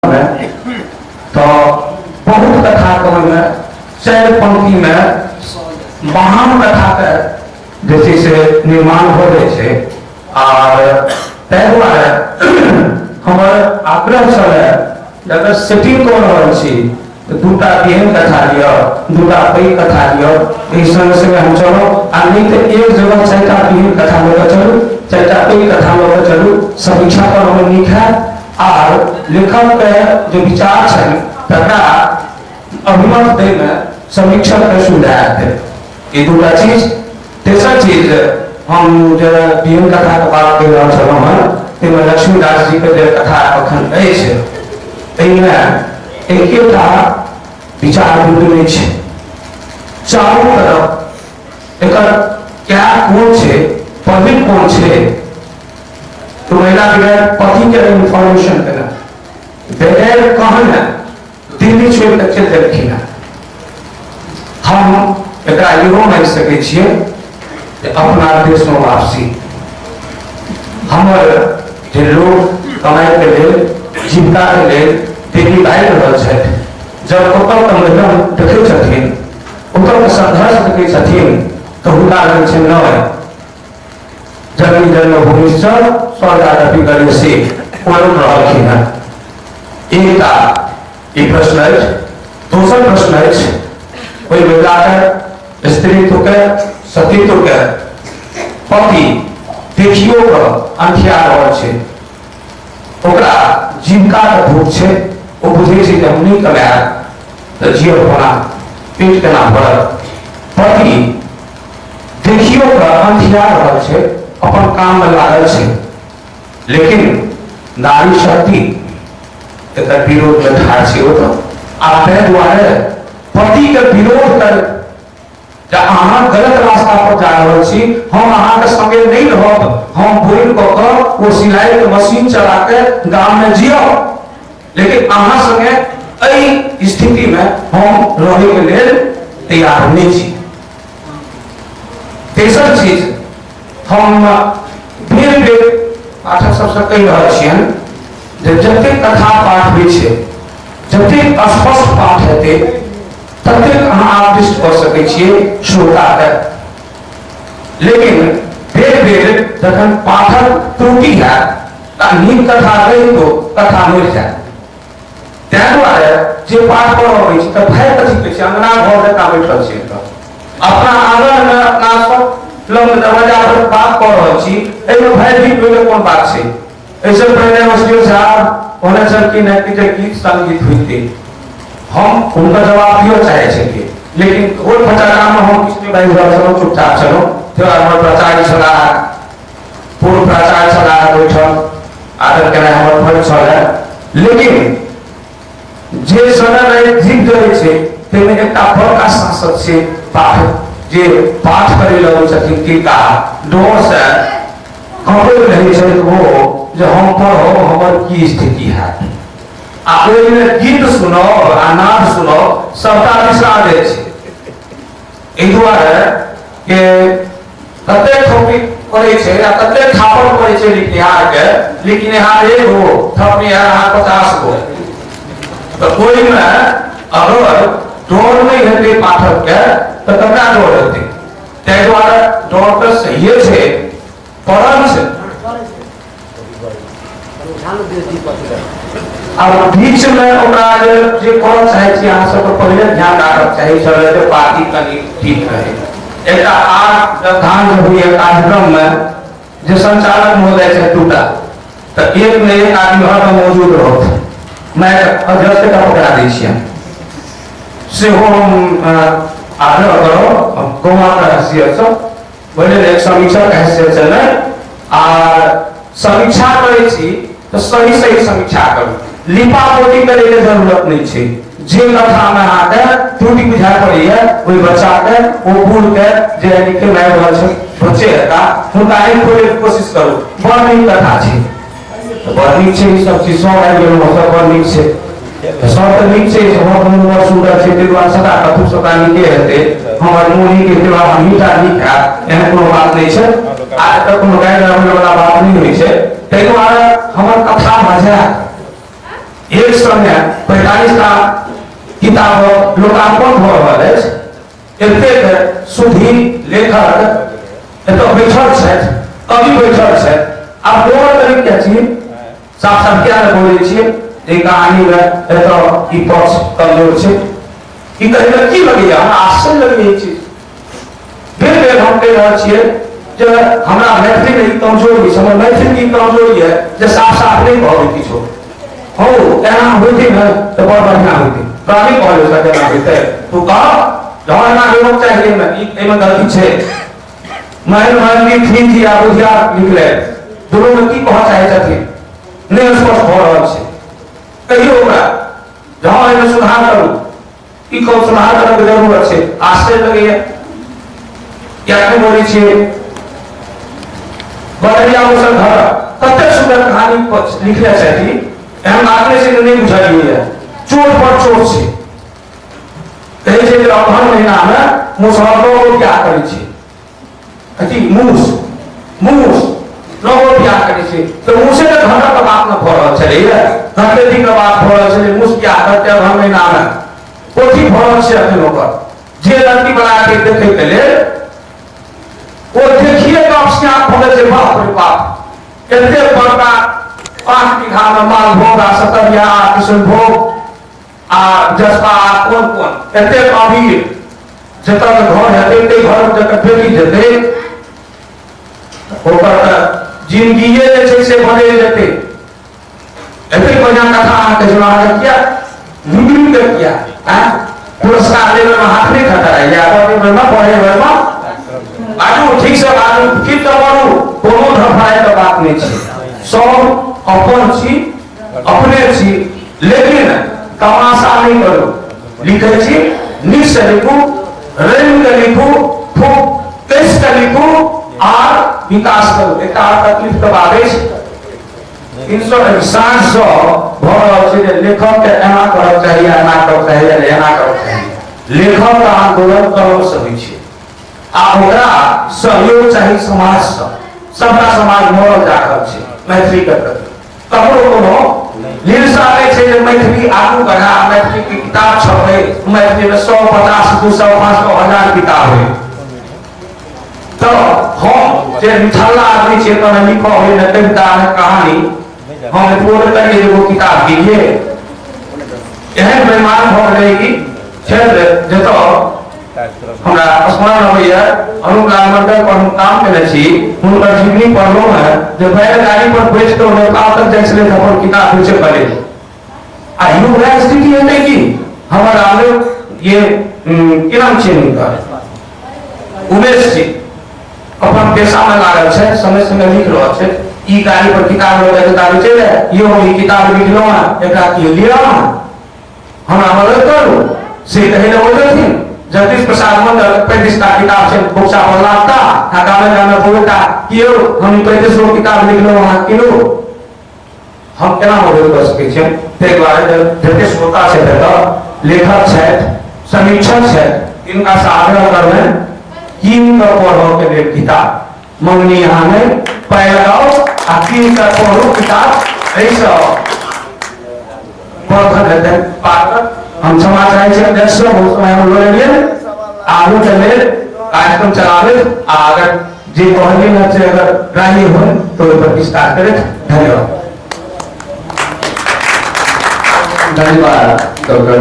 में तो बहुत कथा के ओहिमे चारि पंक्ति में महान कथा के जे छै से निर्माण हो जाइ छै। आर ताहि दुआरे हमर आग्रह छलै जे अगर सेटिंग कऽ रहल छी तऽ दूटा एहन कथा लिअ, दूटा पैघ कथा लिअ, एहि संगे संगे हम चलब, आ नहि तऽ एक जगह चारिटा एहन कथा लऽ कऽ चलू, चारिटा पैघ कथा लऽ कऽ चलू, समीक्षा करऽमे नीक हैत आर लेखक के जे विचार छनि तकरा अभिमत दैमे समीक्षक के सुविधा हेतै। ई दूटा चीज। तेसर चीज, हम जे विहनि कथाके बात कहि रहल छलहुँ हँ ताहिमे लक्ष्मीदास जी के जे कथा एखन अछि ताहिमे एकेटा विचार बिन्दु नहि छै, चारू तरफ एकर क्या कोण छै। पहिल कोण छै तो महिला बगैर पति के इन्फॉर्मेशन देना, बगैर कहने दिल्ली छोड़ के चलि देलखिन हँ। हम एकरा इहो मानि सकै छियै जे अपना देश में वापसी हमर जे लोग कमाई के लेल, जीविका के लेल दिल्ली भागि रहल छथि, जब ओतऽ के महिला देखै छथिन, ओतऽ के संघर्ष देखै छथिन तऽ हुनका लगै छै नहि, जननी जन्मभूमि से स्वर्गादपि गणेशी कोन रहलखिन हँ। एकटा ई प्रश्न अछि। दोसर प्रश्न अछि, ओहि महिलाके स्त्रीत्व के, सतीत्व के पति देखियो कऽ अंठिया रहल छै, ओकरा जीविका के भूख छै, ओ बुझै छै जे हम नहि कमायब तऽ जियब कोना, पेट केना भरत। पति देखियो कऽ अंठिया रहल छै, अपन काम में लागल छै, लेकिन नारी शक्ति एकर विरोध में ठाढ़ छै ओतऽ। आ ताहि दुआरे पति के विरोध कर जे अहाँ गलत रास्ता पर जा रहल छी, हम अहाँके संगे नहि रहब, हम बोनि कऽ कऽ ओ सिलाई के मशीन चला के गाम में जियब, लेकिन अहाँ संगे एहि स्थिति में हम रहै के लेल तैयार नहि छी। तेसर चीज, हम बेर बेर पाठक सबसँ कहि रहल छियनि जे जतेक कथा पाठ होइ छै, जतेक स्पष्ट पाठ हेतै ततेक अहाँ आकृष्ट कऽ सकै छियै श्रोताके। लेकिन बेर बेर जखन पाठक त्रुटि हैत तऽ नीक कथा रहितो कथा मरि जायत। ताहि दुआरे जे पाठ पढ़ऽ अबै छै तऽ भय कथी कहै छै, अंगना घर जकाँ बैठल छै, तऽ अपना आंगन में अपना सब लग दरवाजा पर बात कऽ रहल छी, एहिमे भयभीत होइके कोन बात छै। एहिसँ पहिने मुस्लिम साहब कहने छलखिन हेँ कि जे गीत संगीत होइते हम हुनकर जवाब दिअ चाहै छलियै, लेकिन ओहि फटाकामे हम किछु नहि बाजि रहल छलहुँ, चुपचाप छलहुँ। फेर हमर प्राचार्य छलाह, पूर्व प्राचार्य छलाह, ओहिठाम आदर केनाइ हमर फर्ज छल। लेकिन जे समय में जीव रहै छै ताहिमे एकटा बड़का सांसद छै पाठ, जे पाठ करै लगै छथिन तिनका डरसँ कँपैत रहै छथि ओ जे हम पढ़ब हमर की स्थिति हैत, आ ओहिमे गीत सुनब आ नाद सुनब सबटा बिसरा जाइ छै। एहि दुआरे के कते थोपी पड़ै छै आ कते थापड़ पड़ै छै लिखनिहार के, लिखनिहार एक गो, थपनिहार अहाँ 50 गो, तऽ ओहिमे अगर डर नहि हेतै पाठक के तऽ ककरा डर हेतै। ताहि दुआरे डर तऽ सहिए छै, परंच आब बीच में ओकरा जे करऽ चाहै छी अहाँ सबके पहिले ध्यान राखक चाही छलै जे पार्टी कनि ठीक रहे। एकटा आर व्यवधान जे होइए कार्यक्रम में जे संचालक महोदय छै दूटा, तऽ एक में एक आदमी हरदम मौजूद रहत, मैं अध्यक्ष के पकड़ा दै छियै, सेहो हम आग्रह करब गौआके हैसियतसँ, बुझलियै, एक समीक्षक हैसियतसँ नहि। आ समीक्षा करै छी तऽ सही सही समीक्षा करू, लिपा पोती करै के जरूरत नहि छै। जे कथामे अहाँके त्रुटि बुझाय पड़ैया ओहि बच्चाके, ओ बूढ़के जे लिखे मे आबि रहल छै बच्चे हेता, हुनका आँखि खोलैके कोशिश करू। बड़ नीक कथा छै, बड़ नीक छै, ई सब चीज सब आबि गेलहुँ, सब बड़ नीक छै, सब तऽ नीक छै, सबक मुँह बड़ सुन्दर छै, ताहि दुआरे सबटा कथू सबटा नीके हेतै, हमर मुँह नीक हेतै वा हमहीँटा नीक हैत एहन कोनो बात नहि छै। आ एतऽ कोनो गारि गाबै वला बात नहि होइ छै, ताहि दुआरे हमर कथा मजा एक समय 45 टा किताब लोकार्पण भऽ रहल अछि। एतेक सुधी लेखक एतऽ बैठल छथि, कवि बैठल छथि, आ बोलऽ करी किया छी? साफ साफ किया नहि बोलै छियै जे कहानीमे एतऽ ई पक्ष कमजोर छै? ई कहैमे की लगैया? हमरा आश्चर्य लगैया ई चीज। बेर बेर हम कहि रहल छियै जे हमरा मैथिलीमे ई कमजोरी छै, हमर मैथिलीके ई कमजोरी है जे साफ साफ नहि कहबै किछो। हौ, एना होइतै ने तऽ बड़ बढ़िआँ होइतै। तोरा नहि कहलियौ सर एना होइतै? तू कह जे हँ, एना होबाक चाही, एहिमे गलती छै। महेंद्र महंती थी थी आ बुधिया निकले, दुनूमे की कहऽ चाहै छथिन, नहि स्पष्ट भऽ रहल छै। कहियौ ओकरा जे हँ, एहिमे सुधार करू। ई कहू, सुधार करऽके जरूरत छै। आश्चर्य लगैया, किया नहि बोलै छियै? बदरिया मुसल घर कतेक सुन्दर कहानी लिखने छथि। एहन बात नहि छै जे नहि बुझलियै। चोट पर चोट छै। कहै छै जे अगहन महीनामे मुसहर लोग बियाह करै छै। अथी मूस मूस लोगो बियाह करै छै तऽ मूसे के घरक बात ने भऽ रहल छलैया, घरपेटी के बात भऽ रहल छलै। मूस बियाह करतै अगहन महीनामे, कोठी भऽ रहल छै अखन ओकर। जे लड़की बना के देखै के लेल, ओ देखिए कऽ अपसियाँत भऽ गेल छै। बाप रे बाप, एते बड़का 5 बीघामे मालभोग आ सतरिया आ किशनभोग आ जसपा आ कोन कोन, एते अमीर जतऽ घर हेतै, ताहि घर जकर बेटी जेतै, ओकर तऽ जिंदगिए जे छै से बदलि जेतै। एतेक बढ़िआँ कथा अहाँके सुना, अहाँके किया रुकि रुकि कऽ किया आँय पुरस्कार लेबे में हाथ नहि खतराइया? पढ़े में, पढ़े में बाजू, ठीक से बाजू, ठीक से पढ़ू। कोनो धड़फड़ाइ के बात नहि छै। सब अपन छी, अपने छी, लेकिन तमाशा नहि करू। लिखै छी, नीक से लिखू, रंग के लिखू, खूब कस के लिखू आर विकास करू। एकटा और तकलीफ के बात अछि। 300 साँझसँ भऽ रहल छै जे लेखक के एना करक चाही, एना करक चाही, एना करक चाही। लेखक के आंदोलन कलमसँ होइ छै आ ओकरा सहयोग चाही समाजसँ। सबटा समाज मरल जा रहल छै मैथिली के प्रति। ककरो कोनो लिलसा नहि छै जे मैथिली आगू बढ़ा, मैथिली के किताब छपे, मैथिली में 100, 50, 200, 500, 1000 किताब है। तऽ हम जे निठल्ला आदमी छियै, तऽ लिखऽ होइ ने कविता ने कहानी। हम रिपोर्ट करिए एगो किताब कीजिए। एहन बेईमान भऽ गेलै कि क्षेत्र जतऽ हमरा स्मरण अबैया, अनूप लाल मंडल पर हम काम केने छी, हुनकर जीवनी पढ़लहुँ हेँ जे बैलगाड़ी पर बैठ कऽ नेपाल तक जाइ छलै अपन किताब बेचै पड़े। आ इहो वएह स्थिति हेतै कि हमर रामदेव ये की नाम छियै हुनकर, उमेश जी अपन पेशा में लागल छै, समय समय लिख रहल छै। ई गाड़ी पर किताब लऽ के किताब बेचै लए, यौ, हम ई किताब लिखलहुँ हेँ, एकरा की लिअ, हमरा मदद करू, से कहै लए बोलथिन। जगदीश प्रसाद मंडल 35 टा किताब छै, बोक्सा पर लादता आ गामे गामे बोलता कि यौ, हम ई 35 गो किताब लिखलहुँ, अहाँ किनू। हम केना मदद कऽ सकै छियै? ताहि दुआरे जते श्रोता छथि एतऽ, लेखक छथि, समीक्षक छथि, तिनका से आग्रह करबनि, कीन कऽ पढ़ऽ के लेल किताब। मंगनी अहाँ नहि, पाइ लगाउ आ कीन कऽ पढ़ू किताब। एहिसँ वर्धन हेतै पाठक। हम क्षमा चाहै छी अध्यक्ष से, बहुत समय हम लऽ लेलियै। आगू के लेल कार्यक्रम चलाबैत आ अगर जे कहलियै ने से अगर ग्राह्य होय तऽ ओहि पर विस्तार करैत। धन्यवाद। धन्यवाद डॉक्टर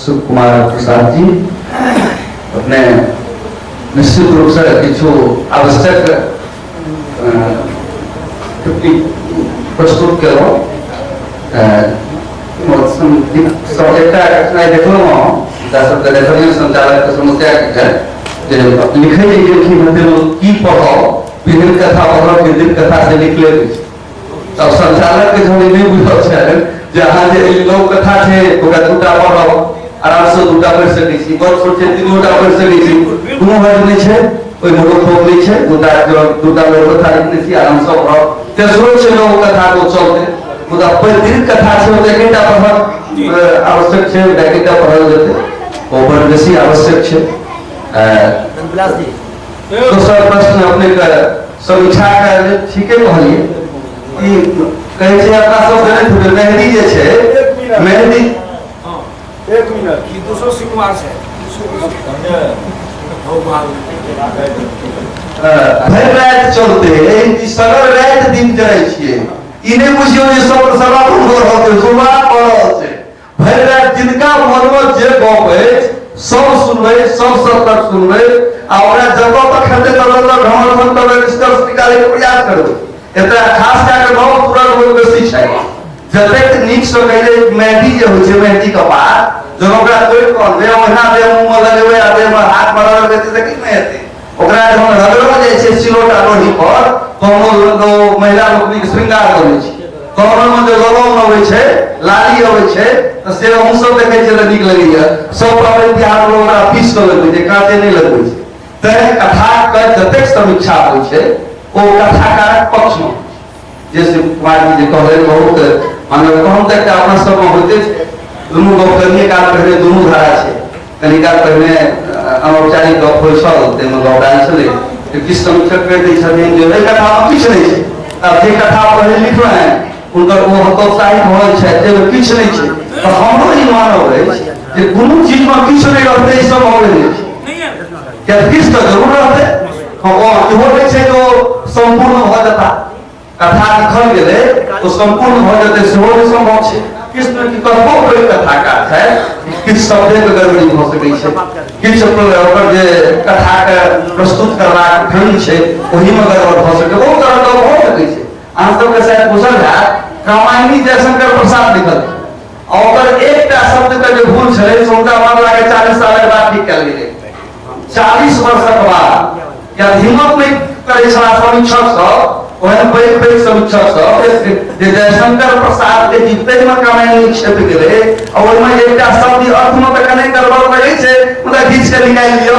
शिव कुमार प्रसाद जी। अपने निश्चित रूपसँ किछु आवश्यक टिप्पणी प्रस्तुत केलहुँ। सब एकटा घटना देखलहुँ हँ, हुनका सबके देखलियनि। संचालकके समस्या की छै जे लिखै जे गेलखिन हँ, ओ की पढ़ब, विभिन्न कथा पढ़ब कि दीर्घ कथा से लिख लेत। तब संचालक के जहन ई नहि बुझल छनि जे अहाँ जे ई लघु कथा छै, ओकरा दूटा पढ़ब, आरामसँ दूटा पढ़ि सकै छी, बड़ छोट छै, तीनोटा पढ़ि सकै छी, कोनो हर्ज नहि छै, ओहिमे रोक नहि छै। दूटा दूटा लघु कथा लिखने छी, आरामसँ पढ़ब। तेसरो छै लघु कथा तऽ ओ चलतै, मुदा पैघ दीर्घ कथा छै, ओ तऽ एकेटा पढ़ब आवश्यक छै, ओकरा एकेटा पढ़ल जेतै, ओ बड़ बेसी आवश्यक छै। दोसर प्रश्न अपनेके समीक्षा के ठीके कहलियै। ई कहै छै अपना सब जनैत हेबै, मेहरी जे छै मेहंदी एक मिनट। ई दोसरो शिव कुमार छै। भरि राति चलते, ई सगर राति दिन जरै छियै। ई नहि बुझियौ जे सब समापन भऽ रहल छै, शुरुआत भऽ रहल छै। भरि राति जिनका मनमे जे गप अछि सब सुनबै, सब सब तक सुनबै आ ओकरा जतऽ तक हेतै ततऽ तक ढंग करबै, निष्कर्ष निकालैके प्रयास करबै। एतऽ खास कए कऽ नव तुरंत लोक बेसी छै। जतेक नीकसँ कहै मेहंदी जे होइ छै, मेहंदीके पात जब ओकरा तोड़ि कऽ अनबै, ओहिना देह मुँहमे लगेबै आ देहमे हाथमे रगड़बै तऽ की नहि हेतै। ओकरा जहन रगड़ल जाइ छै सिलौट आ लोढ़ी पर, तहन ओ महिला लोकनिक श्रृंगार बनै छै। तहन ओहिमे जे ललौन अबै छै, लाली अबै छै, तऽ से अहूँ सब देखै छियै तऽ नीक लगैया। सब पाबनि तिहार लोक ओकरा पीस कऽ लगबै छै, काँचे नहि लगबै छै। तैं कथाके जतेक समीक्षा होइ छै ओ कथाकारक पक्षमे। जे शिव कुमार जी जे कहलनि बहुत मानव, हम तऽ एकटा अपना सबमे होइते छै, दुनू गप कनिए काल पहिने दुनू धारा छै। कनि काल पहिने अनौपचारिक गप होइ छल, ताहिमे गप आयल छलै जे किछु समीक्षक कहि दै छथिन जे एहि कथामे किछु नहि छै। आब जे कथा पहिले लिखलनि हुनकर ओ हतोत्साहित भऽ गेल छथि जाहिमे किछु नहि छै। तऽ हमरो ई मानब अछि जे कोनो चीजमे किछु नहि रहतै ई सम्भव नहि छै, किया किछु तऽ जरूर रहतै। हँ, ओ इहो नहि छै जे ओ सम्पूर्ण भऽ जेता। कथा लिखल गेलै तो सम्पूर्ण भऽ जेतै सेहो नहि सम्भव छै। किछु ने किछु कतबो पैघ कथाकार छै, किछु शब्देके गड़बड़ी भऽ सकै छै, किछु ओकर जे कथाके प्रस्तुत करबाक ढंग छै ओहिमे गड़बड़ भऽ सकै, बहुत तरहके भऽ सकै छै। अहाँ सबके शायद बुझल हैत, कामायनी जयशंकर प्रसाद लिखल आ ओकर एकटा शब्दके जे भूल छलै से हुनका मरलाके 40 सालक बाद ठीक कयल गेलै। 40 वर्षक बाद। या हिम्मत नहि करै छलाह समीक्षक सब, ओहन पैघ पैघ समीक्षक सब जे जयशंकर प्रसाद के जीवते मे कामायनी छपि गेलै आ ओहिमे एकटा शब्द अर्थमे तऽ कने गड़बड़ लगै छै, मुदा घीच के निकालि लिअ,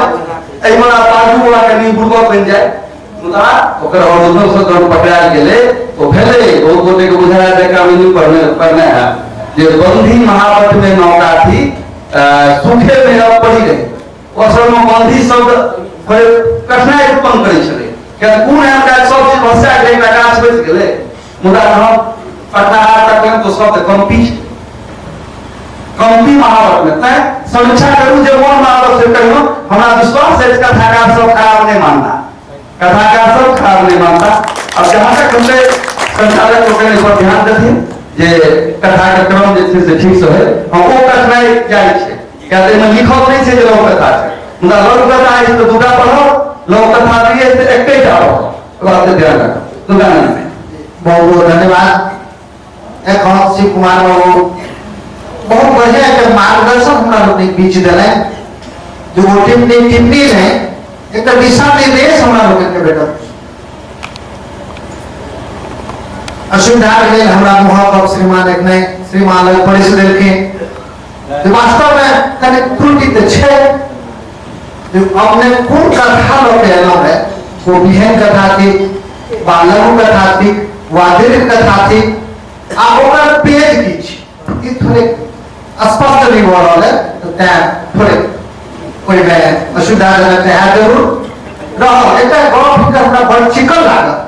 एहिमे बाजू वाला कनि बुड़बक बनि जाय। मुदा ओकर अवरोधक से जहन पकड़ायल गेलै तो भेलै। बहुत गोटे के बुझायल जे कामिनी पढ़ने पढ़ने है जे बंधी महावत में नौका थी सूखे में अब पड़ी रही। असल में बंधी शब्द थोड़े कठिनाई उत्पन्न करै छलै, किया कोन एहन काज सब चीज भसा गेलै, एकटा गाछ बचि गेलै। मुदा जहन पटनाहार तकलनि तो शब्द कम्पी छै, कम्पी महावत में। तैं समीक्षा करू जे मन मानल से कहियो। हमरा विश्वास अछि कथाकार सब खराब नहीं मानता, कथाकार सब खराब नहीं मानता। अब जहाँ तक हमरे संचालक लोकनि पर ध्यान देथिन जे कथा के क्रम जे छै से ठीक से होय। हँ, ओ कठिनाई जाइ छै, किया तऽ एहिमे लिखल नहि छै जे लघु कथा छै। मुदा लघु कथा अछि तऽ दूटा पढ़ब, लघु कथा नहि अछि तऽ एकेटा पढ़ब, बात के ध्यान राखब, दूटा नहि। बहुत बहुत धन्यवाद। एखन शिव कुमार बाबू बहुत बढ़िया एक मार्गदर्शन हमरा लोकनिक बीच देलनि, जो ओ टिप्पणी टिप्पणी नहि, एक दिशा निर्देश हमरा लोकनिके भेटल। असुविधाके लेल हमरा मुँहक गप श्रीमान एखने श्रीमान लग परसि देलखिन। वास्तवमे कनि त्रुटि तऽ छै जे अपने कोन कथा लऽ के एलहुँ है, ओ विहनि कथा थिक वा लघु कथा थिक वा दीर्घ कथा थिक आ ओकर पेज की छै, ई थोड़े स्पष्ट नहि भऽ रहल है, तऽ तैं थोड़े ओहिमे असुविधाजनक तऽ हैत जरूर रहल। एकटा गप हिनकर हमरा बड़ चिकन लागल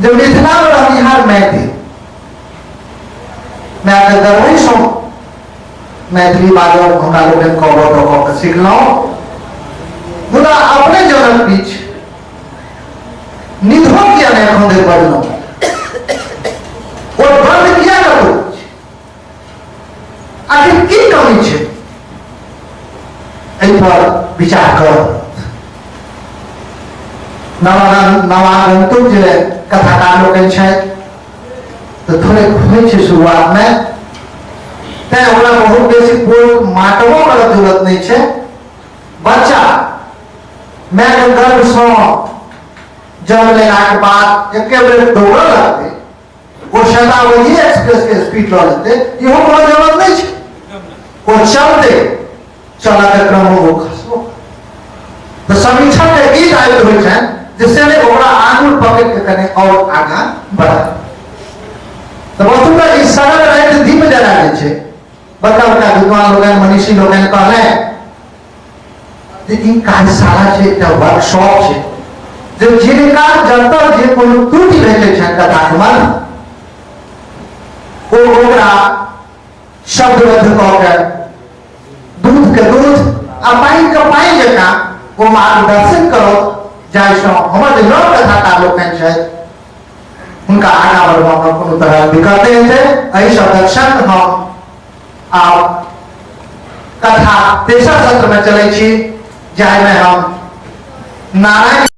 जे मिथिलामे रहनिहार मैथिल मायके गर्वसँ मैथिली बाजब हमरा लोकनि कहबो तऽ कऽ के सिखलहुँ, मुदा अपने जनक बीच निधो किया नहि एखन धरि बजलहुँ, ओ बंद किया कतौ, आखिर की कमी छै, एहि पर विचार करब। नवागंतुक जे कथाकार लोकनि छथि तऽ थोड़े होइ छै शुरुआतमे, तैं ओकरा बहुत बेसी पोल माटबो करक जरूरत नहि छै। बच्चा मायके गर्भसँ जन्म लेलाके बाद एके बेर दौड़ऽ लगतै, ओ शतावरी एक्सप्रेस के स्पीड लऽ लेतै, इहो कोनो जरूरत नहि छै। ओ चलतै, चलऽके क्रममे ओ खसबो। तऽ समीक्षक के ई दायित्व होइ छनि जे से नहि ओकरा आंगुर पकड़ि के कनि और आगाँ बढ़ा। तऽ वस्तुतः ई सरल राति दीप जरा जे छै, बड़का बड़का विद्वान लोकनि मनीषी लोकनि कहलनि जे ई कार्यशाला छै, एकटा वर्कशॉप छै, जे जिनका जतऽ जे कोनो त्रुटि भेटै छनि कथाके मन, ओ ओकरा शब्दबद्ध कऽ के दूध के दूध आ पानि के पानि जकाँ ओ मार्गदर्शन करत, जाहिसँ हमर जे नव कथाकार लोकनि छथि हुनका आगाँ बढ़बामे कोनो तरहक दिक्कत नहि हेतै। एहि शब्दक संग हम आब कथा तेसर सत्र में चलै छी, जाहिमे हम नारायण